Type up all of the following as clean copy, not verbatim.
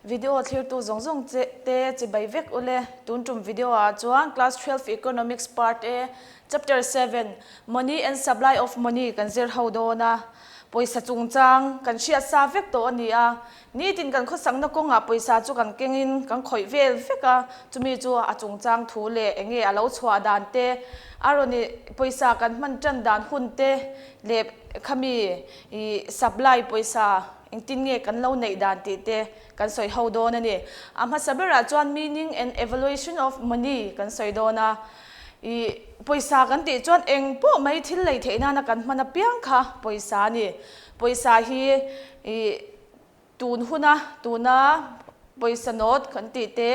Video thlirtu zawng zawng che te chibai vek ule. Tun tum video ah chuan Class 12 Economics Part A Chapter 7 Money and Supply of Money kan zir ho dawn a. Pawisa chungchang kan hriat sa vek tawh a ni a. Nitin kan khawsakna kawngah pawisa chu kan kengin kan khawih vel vek a, chumi chu a chungchang thu leh eng nge a lo chhuah dan te, a rawn i pawisa kan hman tan dan hun te leh khami i supply pawisa engtin nge kan lo neih dan tih te kan sawi ho dawn a ni. A hmasa berah chuan meaning and evaluation of money kan sawi dawn a, i pawisa kan tih chuan eng pawh mai thil lei theih nana kan hman apiang kha pawisa a ni. Pawisa hi i tun huna tuna pawisa note kan tih te,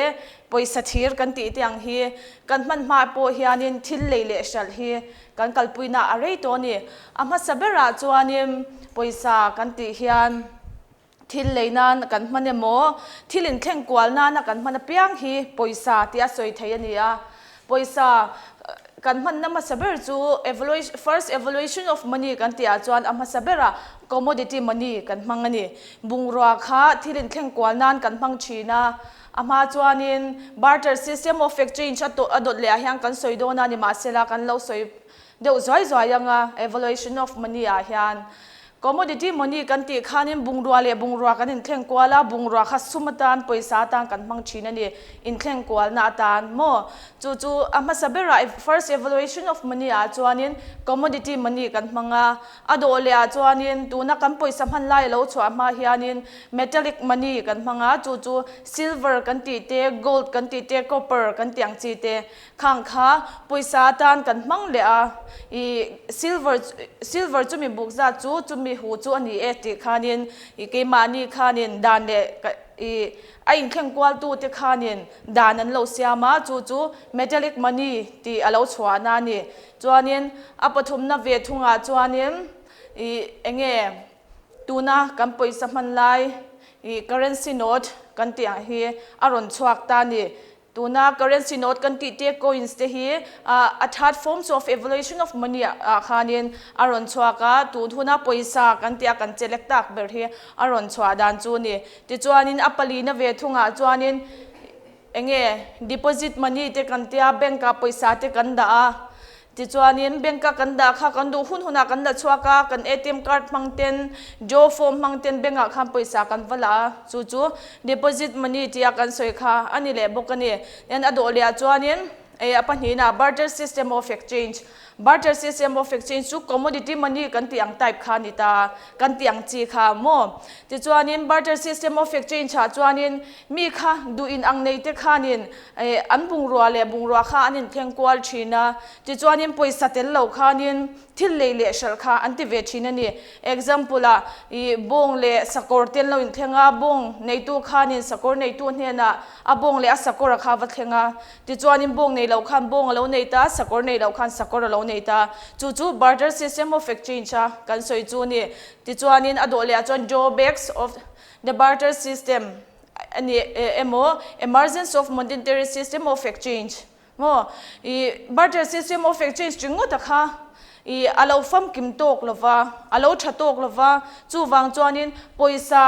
pawisa thir kan tih te ang hi kan hman hma pawh hianin thil lei leh hralh hi kan kalpuina a rei tawh a ni. A hmasa berah chuanin pawisa kan tih hian thil lei nan kan hman emaw, thil inthleng kual nana kan hman apiang hi pawisa tih a sawi thei a ni a. Pawisa kan hmanna hmasa ber chu first evaluation of money kan tih ah chuan a hmasa berah commodity money kan hmang a ni. Bungrua kha thil inthleng kual nan kan hmang thin a, a hma chuanin barter system of exchange a dawt leh ah hian kan sawi dawn a, nimahsela kan lo sawi deuh zuai zuai ang a evaluation of money ah hian. Commodity money kan tih khanin bungrua leh bungrua kan inthleng kual a, bungrua kha sum atan, pawisa atan kan hmang thin a ni, inthleng kualna atan maw? Chu chu a hmasa berah first evaluation of money ah chuanin commodity money kan hmang a, a dawh leh ah chuanin tuna kan pawisa hman lai a lo chhuah hma hianin metallic money kan hmang a, chu chu silver kan tih te, gold kan tih te, copper kan tih ang chi te. Khang kha pawisa atan kan hmang leh a, i silver silver chumi buk zat chu chumi hu chu a ni e tih khanin i keimahni khanin dan leh i a inthleng kualtute khanin dan an lo siam a, chu chu metallic money tih a lo chhuahna a ni. Chuanin a pathumna ve thungah chuanin i enge tuna kan pawisa hman lai i currency note kan tih ang hi a rawn chhuak ta a ni. Tuna currency note kan tih te coins te hi a third forms of evolution of money ah khanin a rawn chhuak a, tun huna pawisa kan tih a kan chelek tak ber hi a rawn chhuah dan chu a ni. Tichuanin a palina ve thungah chuanin enge deposit money te kan tia bank ah pawisa te kan dah a, Tichuanin bank a kan dah kha kan duh hun hunah kan la chhuak a, kan ATM card hmang ten, Joe form hmang ten bank ah khan pawisa kan va la a, chu chu deposit money tia kan sawi kha a ni leh bawk a ni. Then a dawh leh ah chuanin eh a pahnihna barter system of exchange, barter system of exchange chu commodity money kan tih ang type kha a ni ta, kan tih ang chi kha maw. Tichuanin barter system of exchange ah chuanin mi kha duh in ang nei te khanin Eh, an bungrua leh bungrua kha an inthleng kual thin a, tichuanin pawisa tel lo khanin thil lei leh hralh kha an ti ve thin a ni. Example ah, ih, bawng leh sakawr te an lo inthleng a, bawng neitu khanin sakawr neitu hnenah a bawng leh a sakawr a kha va thleng a, tichuanin bawng nei lo khan bawng a lo nei ta, sakawr nei lo khan sakawr a lo nei ta. Chu chu barter system of exchange a kan sawi chu a ni. Tichuanin a dawh leh ah chuan drawbacks of the barter system. A ni emaw emergence of monetary system of exchange maw i barter system of exchange ringawt a kha i a lo famkim tawk lova a lo tha tawk lova chuvang chuanin pawisa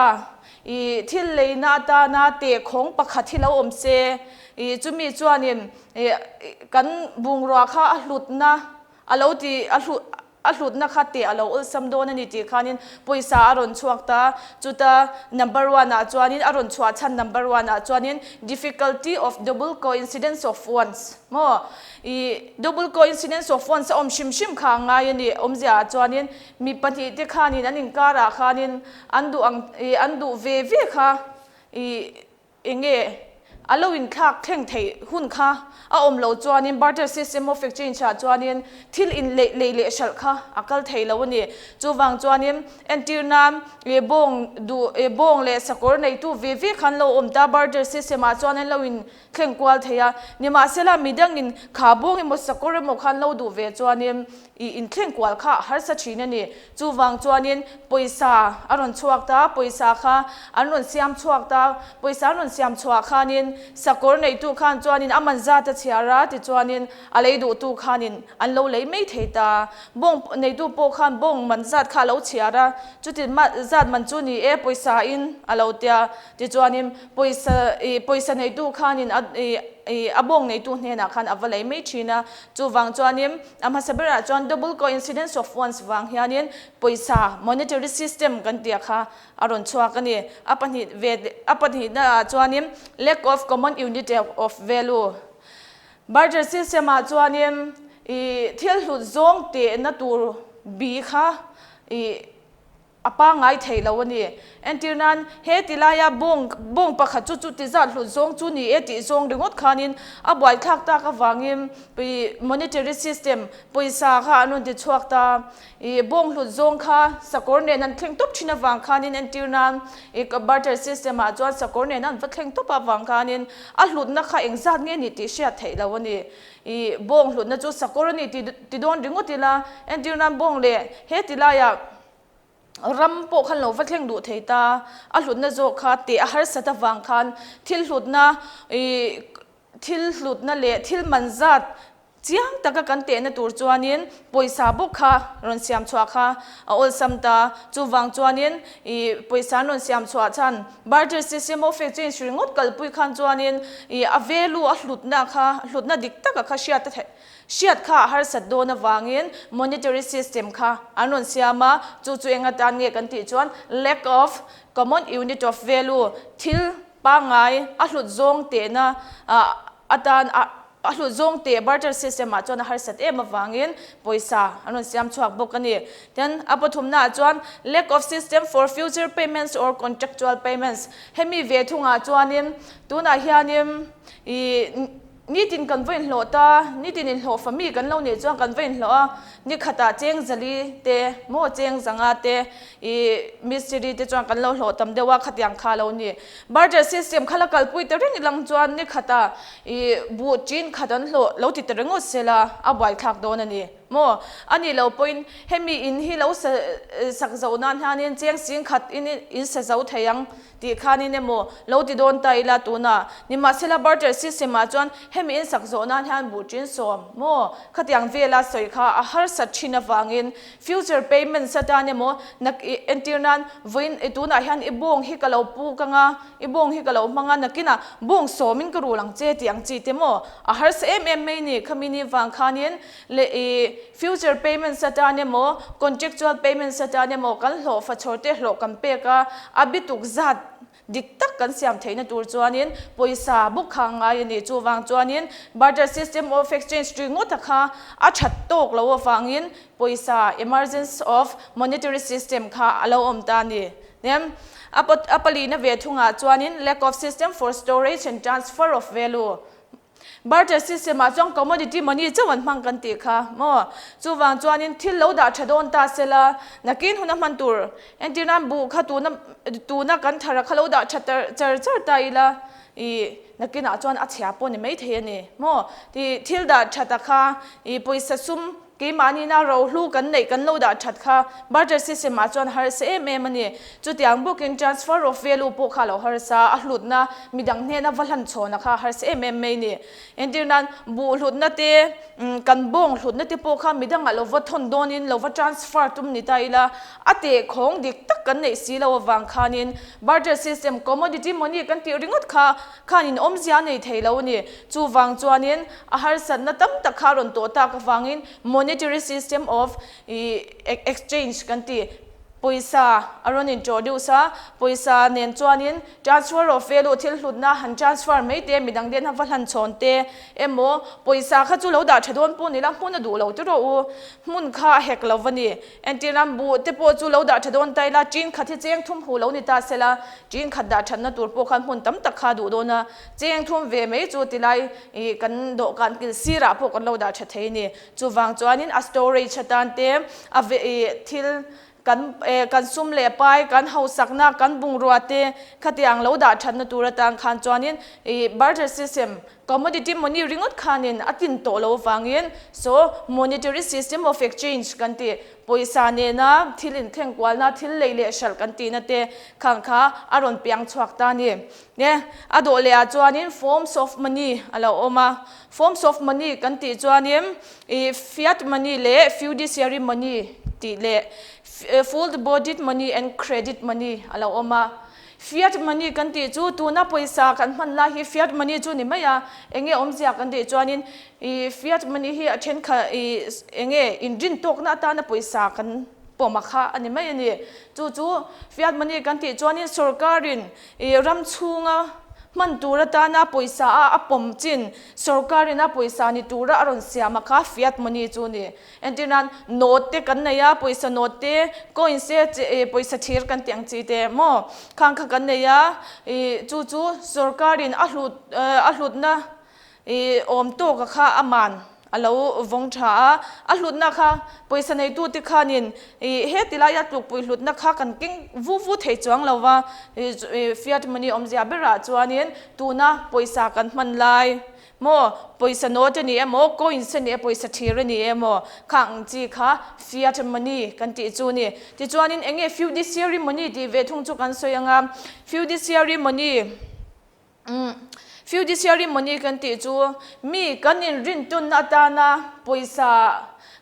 i thil leina atana tehkhawng pakhat hi lo awm se i chumi chuanin i kan bungrua kha a hlutna a lo ti a hlut A hlutna kha teh a lo awlsam dawn a ni tih khanin pawisa a rawn chhuak ta. Chuta number one ah chuanin a rawn chhuah chhan number one ah chuanin difficulty of double coincidence of wants maw i double coincidence of wants a awm hrim hrim kha a ngai a ni. Awmzia ah chuanin mi pahnihte khanin an inkar ah khanin an duh ang i an duh ve ve kha i Enge a lo inthlak thleng theih hun kha a awm loh chuanin barter system of exchange ah chuanin thil in lei lei leh hralh kha a kal thei lo a ni. Chuvang chuanin entir nan ih bawng duh ih bawng leh sakawr neitu ve ve khan lo awm ta barter system ah chuan an lo in thleng kual thei a. Nimahsela midangin kha bawng emaw sakawr emaw khan lo duh ve chuanin ih inthleng kual kha a harsa thin a ni. Chuvang chuanin pawisa a rawn chhuak ta, pawisa kha an rawn siam chhuak ta, pawisa an rawn siam chhuah khanin. chuanin sakawr neitu khan chuanin a man zat a chhiar a, tichuanin a lei duhtu khanin an lo lei mai thei ta. Bawng neitu pawh khan bawng man zat kha a lo chhiar a, chuti zat man chu ni e pawisa in a lo tia, tichuanin pawisa ih pawisa neitu khanin a ih ih a bawng neitu hnenah khan a va lei mai thin a. Chuvang chuanin a hmasa berah chuan double coincidence of wants vang hianin pawisa monetary system kan tih kha a rawn chhuak a ni. A pahnih ve a pahnihna ah chuanin lack of common unit of value barter system ah chuanin ih thil hlut zawng tehna tur bi kha ih a pangngai thei lo a ni. Entir nan he ti laia bawng bawng pakhat chu chuti zat hlut zawng chu ni e tih zawng ringawt khanin a buaithlak tak avangin ih monetary system pawisa kha an rawn ti chhuak ta. Ih bawng hlut zawng kha sakawr nen an thleng tawp thin avang khanin entir nan ih barter system ah chuan sakawr nen an va thleng tawp avang khanin a hlutna kha engzat nge ni tih hriat theih lo a ni. Ih bawng hlutna chu sakawr a ni ti ti dawn ringawt ila entir nan bawng leh he ti laiah ram pawh khan lo va thleng duh thei ta a hlutna zawk kha teh a harsat avang khan thil hlutna ih thil hlutna leh thil man zat Chiang taka kan tehna tur chuanin pawisa bawk kha rawn siam chhuah kha a awlsam ta. Chuvang chuanin ih pawisa an rawn siam chhuah chhan barter system of exchange ringawt kalpui khan chuanin ih a value a hlutna kha hlutna dik taka kha hriat a theih hriat kha a harsat dawn avangin monetary system kha an rawn siam a. Chu chu eng atan nge kan tih chuan lack of common unit of value thil pangngai a hlut zawng tehna atan a A hlut zawng teh barter system ah chuan a harsat em avangin pawisa an rawn siam chhuak bawk a ni. Tin, a pathumna ah chuan lack of system for future payments or contractual payments hemi ve thungah chuanin tunah hianin ih nitin kan va inhlawh ta, nitin inhlawh fa mi kan lo nih chuan kan va inhlawh a, nikhatah cheng zali te maw cheng zanga te ih mistiri te chuan kan lo hlawh tam deuh a khatiang kha lo ni. Barter system kha la kalpui ta reng ilang chuan nikhatah ih buh chin khat an hlawh lo ti ta ringawt sela a buaithlak dawn a ni maw? A nih loh pawhin hemi in hi lo sa sak zoh nan hianin cheng sing khat in in sa zo thei ang tih khanin emaw lo ti dawn ta ila tunah nimahsela barter system ah chuan hemi in sak zawh nan hian buh chin sawm maw? Khatiang vela sawi kha a harsat thin avangin Future payments atan emaw nak i entir nan vawiin i tunah hian i bawng hi ka lo puk anga, i bawng hi ka lo hmang a, nakinah bawng sawmin ka rul ang che tih ang chi te maw? A harsa em em mai ni. Khami ni vang khanin leh i future payments atan emaw contractual payments atan emaw kan hlawh fachhawr te hlawh kan pek a, a bituk zat Dik tak kan siam theihna tur chuanin pawisa bawk kha a ngai a ni. Chuvang chuanin barter system of exchange tui ngawta kha a that tawk lo avangin pawisa emergence of monetary system kha a lo awm ta a ni. Nem a a palina ve thungah chuanin lack of system for storage and transfer of value Barter system ah chuan commodity money chauh an hmang kan tih kha maw? Chuvang chuanin thil lo dah tha dawn ta sela, nakin hun a hman tur entir nan buh kha tuna tuna kan thar a kha lo dah tha char char ta ila ih nakinah chuan a chhia pawh ni maithei a ni maw? Tih thil dah that a kha ih pawisa sum Keimahni-na rohlu kan neih kan lo dah that kha barter system ah chuan harsa em em a ni. Chutiang bawkin transfer of value pawh kha a lo harsa, a hlutna midang hnena va hlan chhawna kha a harsa em em mai ni. Entir nan buh hlutna te, kan bawng hlutna te pawh kha midangah lo va thawn dawnin lo va transfer tum ni ta ila, a tehkhawng dik tak kan neih si lo avang khanin barter system commodity money kan tih ringawt kha khanin awmzia a nei thei lo a ni. Chuvang chuanin a harsatna tam tak kha a rawn tawh tak avangin monetary system of exchange kan ti pawisa a rawn introduce a, pawisa nen chuanin transfer of value thil hlutna han transfer mai te midang den a va hlan chhawn te emaw pawisa kha chu lo dah tha dawn pawh ni la hmun a duh lo ti rawh u hmun kha a hek lo va ni. Entir nan buh te pawh chu lo dah tha dawn ta ila tin khat hi cheng thum hu lo ni ta sela tin khat dah thatna tur pawh khan hmun tam tak kha a duh dawn a. Cheng thum ve mai chu tilai ih kan dawhkan kil sirah pawh kan lo dah tha thei a ni. Chuvang chuanin a storage atan te a ve ih thil Kan kan sum leh pai, kan hausakna, kan bungrua te khatiang lo dah thatna tur atang khan chuanin ih barter system, commodity money ringawt khanin a tin tawh lo avangin so monetary system of exchange kan tih pawisa nena thil inthleng kualna thil lei leh hralh kan tihna te khang kha a rawn piang chhuak ta a ni. Nge a dawh leh ah chuanin forms of money a lo awm a, forms of money kan tih chuanin ih fiat money leh fiduciary money tih leh full bodied money and credit money a lo awm a. Fiat money kan tih chu tuna pawisa kan hman lai hi fiat money chu ni mai a, enge awmzia kan tih chuanin ih fiat money hi a thenkhat ih enge inrin tawkna atana pawisa kan pawm a kha a ni mai a ni. Chu chu fiat money kan tih chuanin sorkarin Ih ram chhunga hman tur atana pawisa a a pawm chin sorkarin a pawisa ni tura a rawn siam a kha fiat money chu a ni. Entir nan note te kan nei a, pawisa note te, coins te, ih pawisa thir kan tih ang chi te maw khang kha kan nei a, ih chu chu sorkarin a hlut a hlutna I awm tawk a kha a man a lo vawng tha a, a hlutna kha pawisa neitute khanin i heti laia tlukpui hlutna kha kan keng vu vu thei chuang lo va, i fiat money awmzia berah chuanin tuna pawisa kan hman lai maw pawisa note a ni emaw coins a ni emaw pawisa thir a ni emaw kha ang chi kha fiat money kan tih chu a ni. Tichuanin eng nge fiduciary money tih ve thung chu kan sawi ang a, fiduciary money. Fiduciary money kan tih chu mi kan inrintawnna atana pawisa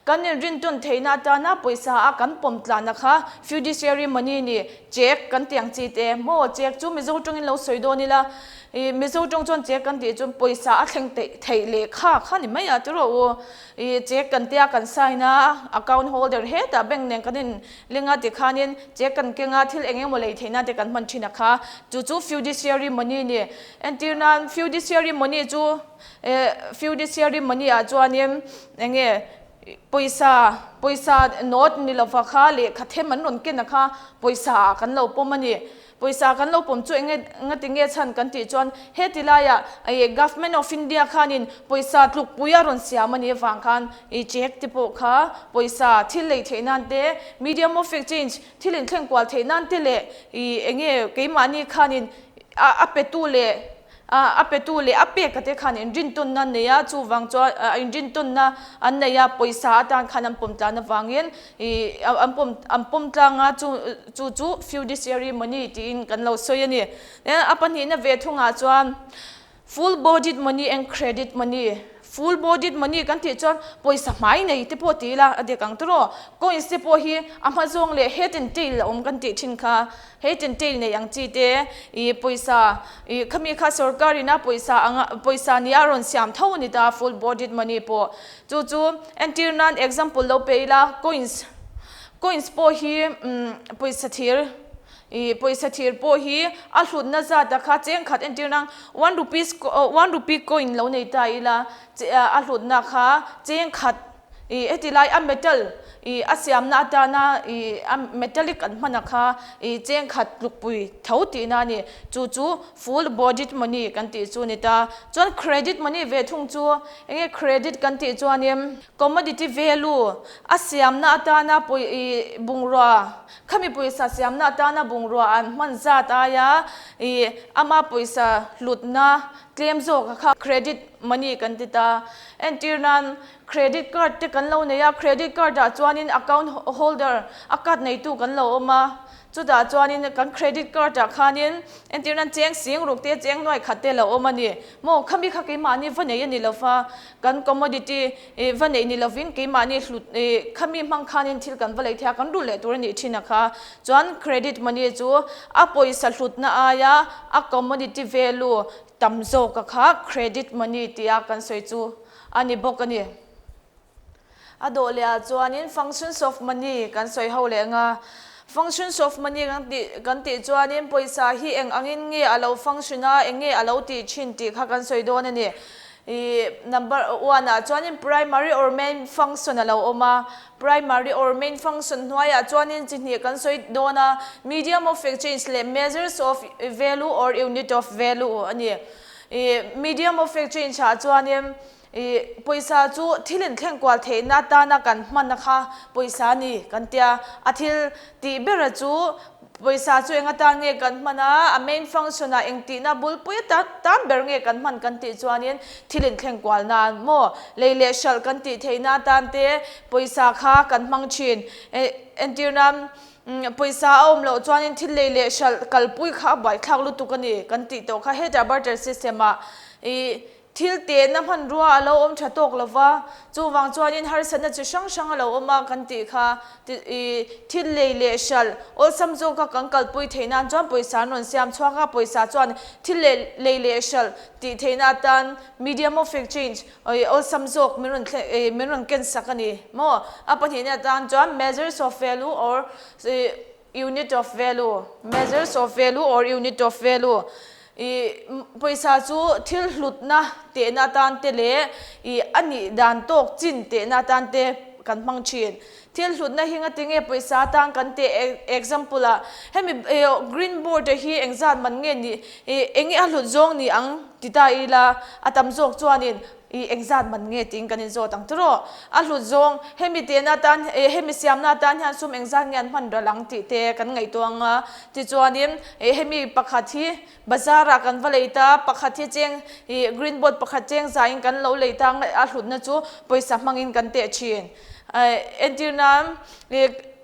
kan inrintawn theihna atana pawisa a kan pawm tlanna kha fiduciary money ni check kan tih ang chi te maw check chu Mizo tawngin lo sawi dawn ila ih Mizo tawng chuan check kan tih chu pawisa a thleng theih lehkha kha ni mai a tiraw u ih check kan tia kan sign a account holder hetah bank nen kan in Lenga ti khanin check kan keng a, thil eng emaw lei theihna te kan hman thin a kha. Chu chu fiduciary money ni. Entir nan fiduciary money chu eh fiduciary money ah chuanin eng nge pawisa pawisa note ni lova kha lehkha them an rawn ken a kha pawisa ah kan lo pawm a ni. Pawisa kan lo pawm chu enge ngati nge chhan kan tih chuan heti laiah ih Government of India khanin pawisa tlukpui a rawn siam a nih avang khan ih cheque te pawh kha pawisa thil lei theih nan te medium of exchange thil inthleng kual theih nan te leh ih enge keimahni khanin a a petu leh A petu leh a peka te khan inrintawnna an nei a, chuvang chuan inrintawnna an nei a, pawisa atan khan an pawm tlan avangin ih an pawm an pawm tlang a, chu chu chu fiduciary money tiin kan lo sawi a ni. A pahnihna ve thungah chuan full bodied money and credit money, full bodied money kan tih chuan pawisa hmai nei te pawh ti ila a dik ang tawh, coins te pawh hi a hma zawng leh head and tail a awm kan tih thin kha. Hei tentail nei ang chi te ih pawisa ih khami kha sorkar ina pawisa anga pawisa nia rawn siam tho a ni ta full bodied money pawh chu chu entir nan example lo pe ila coins coins pawh hi umm pawisa thir ih pawisa thir pawh hi a hlutna zat a kha cheng khat entir nan one rupees one rupee coin lo nei ta ila a hlutna kha cheng khat Ih heti lai a metal ih a siamna atana ih a metallic an hman a kha ih cheng khat tlukpui tho tihna a ni. Chu chu full bodied money kan tih chu a ni ta. Chuan credit money ve thung chu eng nge credit kan tih chuanin commodity value a siamna atana pawi ih bungrua khami pawisa siamna atana bungrua an hman zat aia ih ama pawisa hlutna tlem zawk a kha credit money kan ti ta. Entir nan Credit card te kan lo nei a, credit card ah chuanin account holder a card neitu kan lo awm a, chutah chuanin kan credit card ah khanin entir nan cheng sing ruk te cheng nuai khat te lo awm a ni. Maw khami kha keimahni va nei a ni lo va, kan commodity ih va neih ni lovin keimahni hlut ih khami hmang khanin thil kan va lei thei a, kan rulh leh tur a nih thin a kha. Chuan credit money chu a pawisa hlutna aia a commodity value tam zawk a kha credit money tia kan sawi chu a ni bawk a ni. A dawh leh ah chuanin functions of money kan sawi ho leh ang a, functions of money kan tih kan tih chuanin pawisa hi eng angin nge a lo function a, eng nge a lo tih thin tih kha kan sawi dawn a ni. Ih number one ah chuanin primary or main function a lo awm a, primary or main function hnuaiah chuanin chi hnih kan sawi dawn a, medium of exchange leh measures of value or unit of value a ni. Ih medium of exchange ah chuanin. I pawisa chu thil inthleng kual theihna atana kan hman a kha pawisa a ni kan tia. A thil tih bera chu pawisa chu eng atan nge kan hman a, a main function ah eng tihna bulpui atan tan ber nge kan hman kan tih chuanin thil inthleng kual nan maw lei leh hralh kan tih theihna atan te pawisa kha kan hmang thin. Entirna pawisa a awm loh chuanin thil lei leh hralh kalpui kha a buaithlak lutuk a ni kan tih tawh kha hetah barter system ah i Thil tehna hmanrua a lo awm tha tawk lo va, chuvang chuanin harsatna chi hrang hrang a lo awm a kan tih kha i thil lei leh hralh awlsam zawka kan kalpui theih nan chuan pawisa an rawn siam chhuak a, pawisa chuan thil leh lei leh hralh tih theihna atan medium of exchange awlsam zawk min rawn thleng min rawn ken sak a ni maw? A pahnihna atan chuan measures of value or Unit of value, measures of value or unit of value, I pawisa chu thil hlutna tehna atan te leh i a nih dan tawk chin tehna atan te kan hmang thin. Thil hlutna hi ngatinge pawisa atan kan teh example ah hemi green board ah hi engzat man nge nih i enge a hlut zawng ni ang ti ta ila a tam zawk chuanin I engzat man nge tiin kan inzawt ang tawh. A hlut zawng, hemi tehna atan, hemi siamna atan hian sum engzat nge an hman ral ang tih te kan ngaihtuah ang a. Tichuanin, hemi pakhat hi bazar ah kan va lei ta, pakhat hi cheng, ih green board pakhat cheng zaiin kan lo lei ta ang a hlutna chu pawisa hmangin kan teh thin. Entir nan,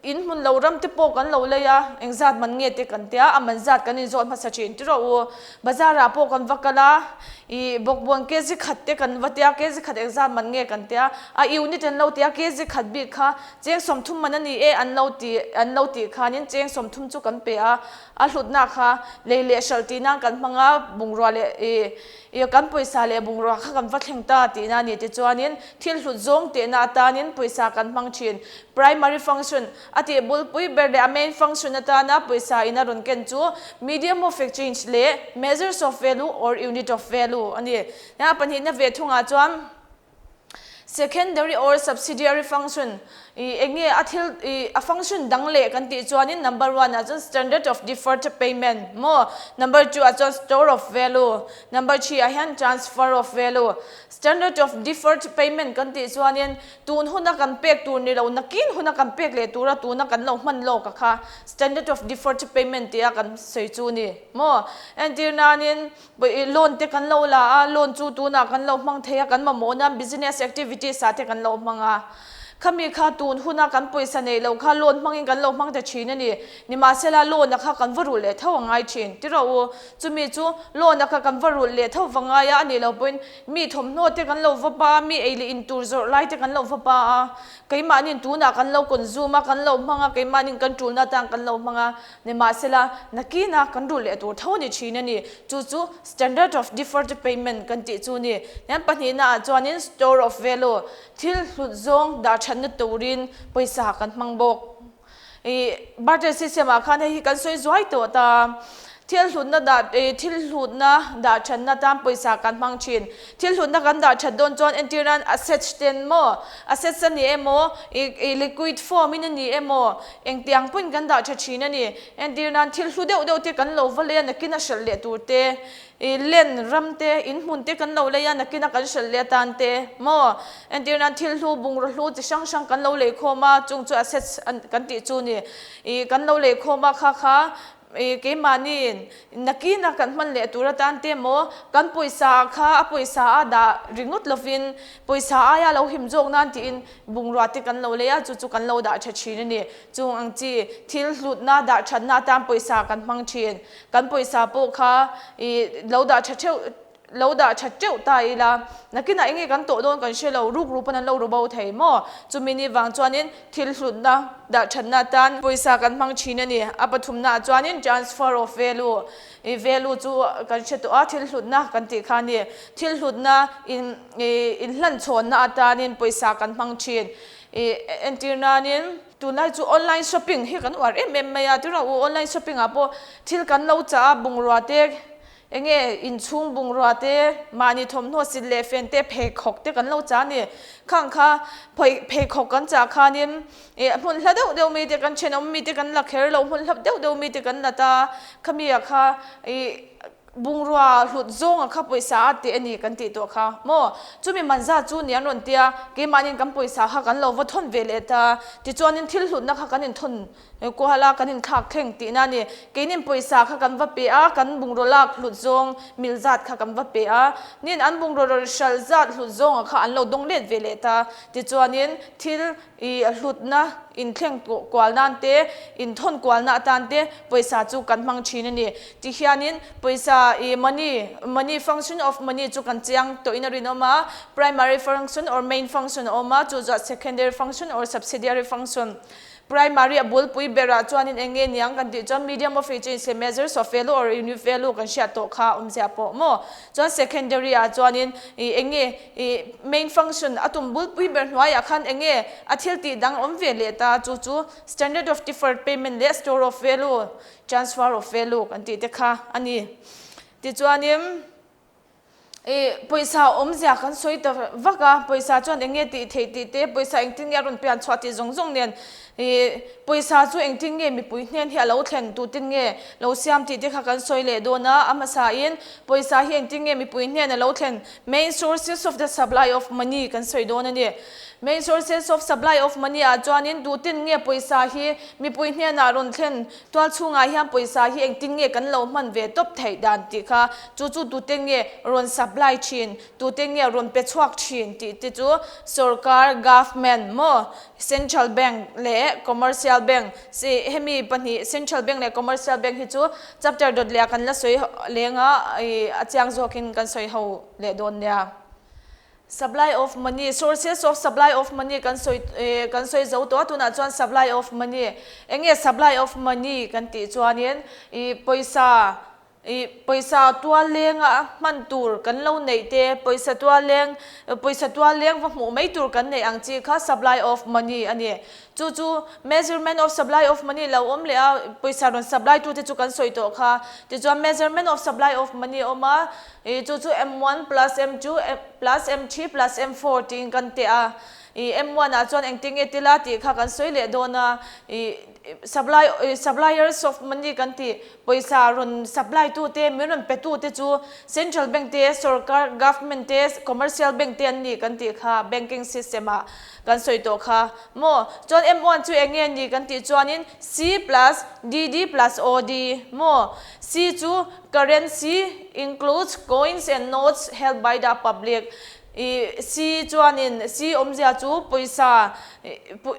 in hmun lo ram te pawh kan lo lei a, engzat man nge te kan tia, a man zat kan inzawt hmasa thin tiraw u. Bazar ah pawh kan va kal a, ih bawkbawn kg khat te kan va tia, kg khat engzat man nge kan tia, a unit an lo tia, kg khat bik kha cheng 30 man a ni e an lo ti an lo tih khanin cheng 30 chu kan pe a, a hlutna kha lei leh hralh tih nan kan hmang a, bungrua leh ih ih kan pawisa leh bungrua kha kan va thleng ta tihna a ni tichuanin thil hlut zawng tehna atanin pawisa kan hmang thin. Primary function a tih bulpui ber leh a main function atana pawisa in a rawn ken chu medium of exchange leh measures of value or unit of value a ni. A pahnihna ve thungah chuan secondary or subsidiary function i eng nge a thil i a function dang leh kan tih chuanin number one ah chuan standard of deferred payment maw number two ah chuan store of value number three ah hian transfer of value. Standard of deferred payment kan tih chuanin Tun huna kan pek tur ni lo, nakin huna kan pek leh tura tuna kan lo hman lawk a kha Standard of Deferred Payment tia kan sawi chu ni maw? Entir nanin loan te kan lo la a, loan chu tunah kan lo hmang thei a, kan mamawh nan business activities ah te kan lo hmang a. Khami kha tun huna kan pawisa neih loh kha loan hmangin kan lo hmang ta thin a ni. Nimahsela loan a kha kan va rulh leh tho a ngai thin ti rawh u. Chumi chu loan a kha kan va rulh leh tho va ngai a, a nih loh pawhin Mi thawmhnaw te kan lo va pa a, mi ei leh in tur zawrh lai te kan lo va pa a, keimahniin tunah kan lo consume a, kan lo hmang a, keimahniin kan tulna atan kan lo hmang a, nimahsela nakina kan rulh leh tur tho a ni thin a ni. Chu chu standard of deferred payment kan tih chu a ni. Tian pahnihna ah chuanin store of value, thil hlut zawng dah thatna turin pawisa kan hmang bawk. I barter system ah khan hei hi kan sawi zuai tawh ta. Thil hlutna dah thil hlutna dah thatna tan pawisa kan hmang thin. Thil hlutna kan dah that dawn chuan entir nan assets ten maw, assets a ni emaw, i liquid form in a ni emaw, engtiang pawhin kan dah tha thin a ni. Entir nan thil hlu deuh deuh te kan lo va lei a nakin a hralh leh tur te. I len ram te, in hmun te kan lo lei a, nakina kan hralh leh atan te maw? Entir nan thil hlu, bungraw hlu chi hrang hrang kan lo lei khawm a, chung chu assets kan tih chu ni. I kan lo lei khawm a kha kha i keimahniin nakina kan hman leh tur atan te maw? Kan pawisa kha a pawisa a dah ringawt lovin pawisa aia lo him zawk nan tiin bungrua te kan lo lei a, chu chu kan lo dah tha thin a ni. Chung ang chi thil hlutna dah thatna atan pawisa kan hmang thin. Kan pawisa pawh kha i lo dah tha theuh lo dah tha teuh ta ila nakinah enge kan tawh dawn kan hre lo ruk rup pawn an lo ru bo thei maw? Chumi ni vang chuanin thil hlutna dah thatna atan pawisa kan hmang thin a ni. A pathumna ah chuanin transfer of value i value chu kan hre tawh a thil hlutna kan tih kha a ni. Thil hlutna in i inhlanchhawnna atanin pawisa kan hmang thin. I entir nanin. Tunlai chu online shopping hi kan uar em em mai a, tunah u online shopping ah pawh thil kan lo chah a, bungrua te enge inchhung bungrua te, mahni thawmhnaw sit leh fen te, pheikhawk te kan lo chah a ni. Khang kha pheikhawk kan chah khanin ih hmun hla deuh deuh mite kan thenawm mite kan la kher lo, hmun hlap deuh deuh mite kan la ta, khami ah kha ih. Bungrua hlut zawnga kha pawisa a teh a ni kan tih tawh kha maw? Chumi man zat chu ni an rawn tia, keimahniin kan pawisa kha kan lo va thawn ve leh ta. Tichuanin thil hlutna kha kan inthawn kual a, kan inthlak thleng tihna a ni. Keinin pawisa kha kan va pe a, kan bungraw lak hlut zawng mil zat kha kan va pe a. Nin an bungraw rawn hralh zat hlut zawnga kha an lo dawng let ve leh ta. Tichuanin thil I hlutna inthleng kual nan te, inthawn kualna atan te pawisa chu kan hmang thin a ni. Tihianin pawisa i money, money function of money chu kan chiang tawhin a rinawm a, primary function or main function a awm a, chu chuah secondary function or subsidiary function. Primary a bulpui berah chuanin eng nge niang kan tih chuan medium of exchange leh measures of value or unit value kan hriat tawh kha a awmzia pawh maw. Chuan secondary ah chuanin i eng nge I main function a tum bulpui ber hnuaiah khan eng nge a thil tih dang awm ve leh ta chu chu standard of deferred payment leh store of value, transfer of value kan tih te kha a ni. Tichuanin i pawisa awmzia kan sawi ta vak a, pawisa chuan eng nge tih theih tih te, pawisa engtin nge a rawn pian chhuah tih zawng zawng nen I pawisa chu engtin nge mipui hnen hi a lo thlen tutin nge lo siam tih te kha kan sawi leh dawn a, a hmasain pawisa hi engtin nge mipui hnen a lo thlen main sources of the supply of money kan sawi dawn a ni. Main sources of supply of money ah chuanin tutin nge pawisa hi mipui hnenah rawn thlen tual chhungah hian pawisa hi engtin nge kan lo hman ve tawp theih dan tih kha chu chu tute nge rawn supply thin tute nge rawn pe chhuak thin tih te chu sorkar government maw Central Bank leh Commercial Bank, si hemi pahnih Central Bank leh Commercial Bank hi chu chapter dawt leh ah kan la sawi leng a, ih a chiang zawkin kan sawi ho leh dawn nia. Supply of money, sources of supply of money kan sawi ih kan sawi zo tawh a, tunah chuan supply of money, eng nge supply of money kan tih chuanin ih pawisa Ih, pawisa tual lenga hman tur kan lo neih te, pawisa tual leng, pawisa tual leng va hmuh mai tur kan neih ang chi kha supply of money a ni. Chu chu measurement of supply of money lo awm leh a, pawisa rawn supply tu te chu kan sawi tawh kha. Tichuan measurement of supply of money a awm a, ih chu chu M1 plus M2 plus M3 plus M4 tiin kan teh a. Ih, M1 ah chuan engtin nge tila tih kha kan sawi leh dawn a, ih supply, suppliers of money kan tih. Pawisa rawn supply tu te, min rawn pe tu te chu Central Bank te, Sorkar, Government te, Commercial Bank te an ni kan tih kha Banking System ah kan sawi tawh kha maw? Chuan M1 chu eng nge ni kan tih chuanin C plus DD plus OD maw? C chu Currency includes coins and notes held by the public I C chuanin C awmzia chu pawisa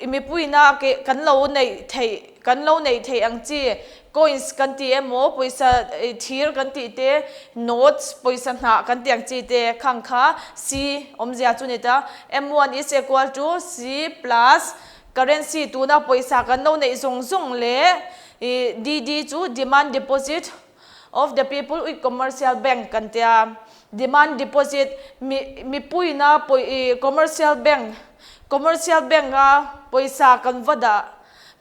mipuina kan lo neih theih kan lo neih theih ang chi Coins kan ti emaw, pawisa thir kan tih te, notes, pawisa hnah kan tih ang chi te khang kha C awmzia chu ni ta. M1 is equal to C plus currency tuna pawisa kan lo neih zawng zawng leh DD chu demand deposit of the people with commercial bank kan tia. Demand deposit mipuina commercial bank, commercial bank a pawisa kan va dah.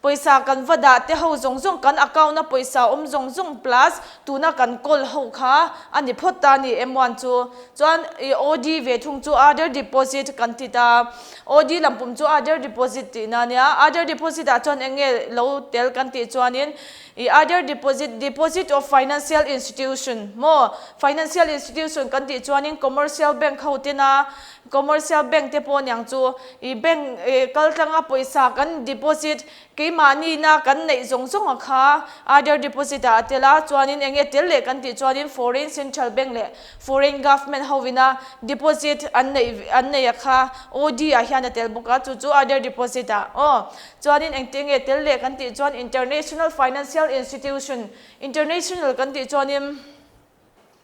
Pawisa kan va dah te ho zawng zawng kan account a pawisa awm zawng zawng plus tuna kan call ho kha a ni phawt ta a ni M1 chu. Chuan i OD ve thung chu other deposit kan ti ta. OD lampum chu other deposit tihna a nia. Other deposit ah chuan eng nge lo tel kan tih chuanin i other deposit, deposit of financial institution maw? Financial institution kan tih chuanin commercial bank ho tena Commercial bank te pawh aniang chu i bank kal tlanga pawisa kan deposit keimahni na kan neih zawng zawng a kha other deposit ah a tel a chuanin eng nge tel leh kan tih chuanin foreign central bank leh foreign government ho ina deposit an neih an nei a kha OD ah hian a tel bawk a chu chu other deposit ah aw chuanin engtin nge tel leh kan tih chuan international financial institution international kan tih chuanin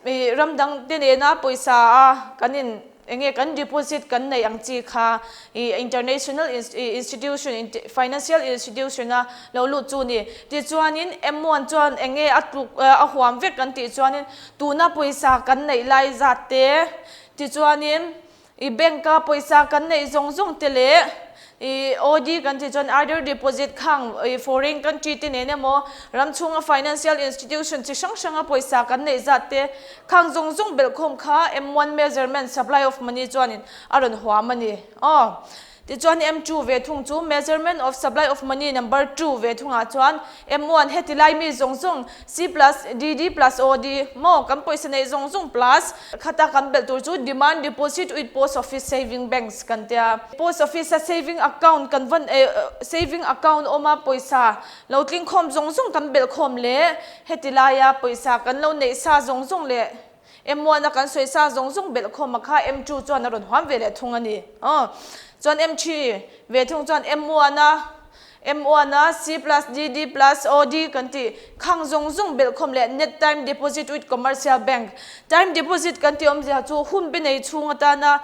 I ram dang te nena pawisa a kan in eng nge kan deposit kan neih ang chi kha i international institution financial institution a lo lut chu ni. Tichuanin M1 chuan eng nge a tluk a huam vek kan tih chuanin tuna pawisa kan neih lai zat te tichuanin I bank a pawisa kan neih zawng zawng te leh I OD kan tih chuan other deposit khang i foreign country te nen emaw ram chhunga financial institution chi hrang hranga pawisa kan neih zat te khang zawng zawng belhkhawm kha M1 measurement supply of money chuanin a rawn huam a ni. Aw. Tichuan M2 ve thung chu measurement of supply of money number two ve thungah chuan M1 heti lai mi zawng zawng C plus DD plus OD maw kan pawisa neih zawng zawng plus khata kan belh tur chu demand deposit with post office saving banks kan tia. Post office a saving account kan van saving account awma pawisa lo tling khawm zawng zawng kan belh khawm leh heti laia pawisa kan lo neih sa zawng zawng leh M1 a kan sawi sa zawng zawng belh khawm a kha M2 chuan a rawn huam ve leh thung a ni. Aw. Chuan M3 ve thung chuan M1 a M1 a C plus D D plus O D kan tih khang zawng zawng belh khawm leh net time deposit with commercial bank. Time deposit kan tih awmzia chu hun be nei chhung atana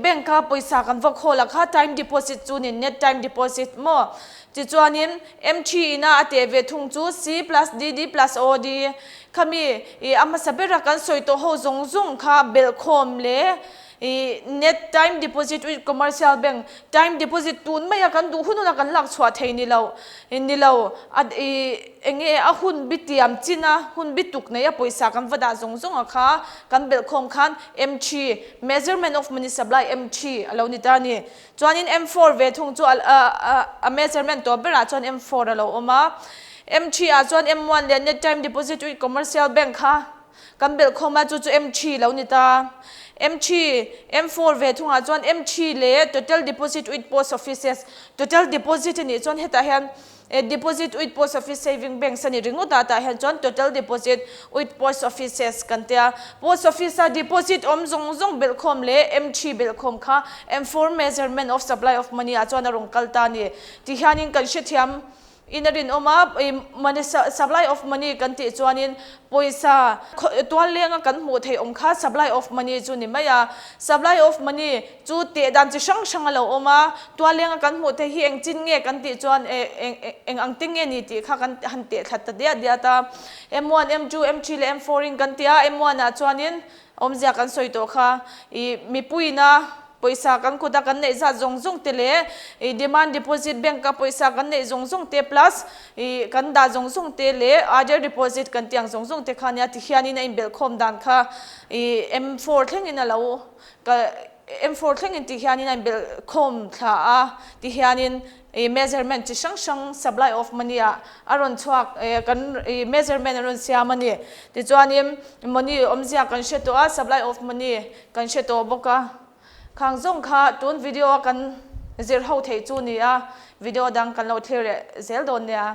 bank a pawisa kan va khawl a kha time deposit chu ni net time deposit maw. Tichuanin M3 ina a teh ve thung chu C plus D D plus O D Khami i a hmasa bera kan sawi tawh ho zawng zawng kha belhkhawm leh i net time deposit with commercial bank time deposit tun maia kan duh hun huna kan lak chhuah thei ni lo ni lo a i enge a hun bi tiam chin a hun bi tuk nei a pawisa kan va dah zawng zawng a kha kan belhkhawm khan M3 measurement of money supply M3 a lo ni ta a ni. Chuanin M4 ve thung chu a measurement tawp berah chuan M4 a lo awm a. M3 ah chuan M1 leh net time deposit with commercial bank kha kan belh khawm a, chu chu M3 lo ni ta. M3, M4 ve thungah chuan M3 leh total deposit with post offices, total deposit a nih chuan hetah hian Deposit with post office saving banks a ni ringawt a, tah hian chuan total deposit with post offices kan tia. Post office a deposit awm zawng zawng belhkhawm leh M3 belhkhawm kha M4 measurement of supply of money ah chuan a rawn kal ta a ni. Ti hianin kan hrethiam in a rinawm a, money supply of money kan tih chuanin Pawisa tual lenga kan hmuh theih awm kha supply of money chu ni mai a. Supply of money chu teh dan chi hrang hrang a lo awm a, tual lenga kan hmuh theih hi eng chin nge kan tih chuan eng ang te nge ni tih kha kan han teh thlat ta diat diat a. M1, M2, M3 leh M4 in kan ti a, M1 ah chuanin awmzia kan sawi tawh kha ih mipuiina Pawisa kan kut a kan neih zat zawng zawng te leh ih demand deposit bank a pawisa kan neih zawng zawng te plus ih kan dah zawng zawng te leh other deposit kan tih ang zawng zawng te kha nia tihianin a inbelhkhawm dan kha ih M4 thlengin a lo ka M4 thlengin tihianin a inbelhkhawm thla a tihianin ih measurement chi hrang hrang supply of money ah a rawn chhuak eh kan ih measurement a rawn siam a ni. Tichuanin money awmzia kan hre tawh a supply of money Kan hre tawh bawk a, khang zawng kha tun video a kan zir ho theih chu ni a, video dang kan lo thlir leh zel dawn nia.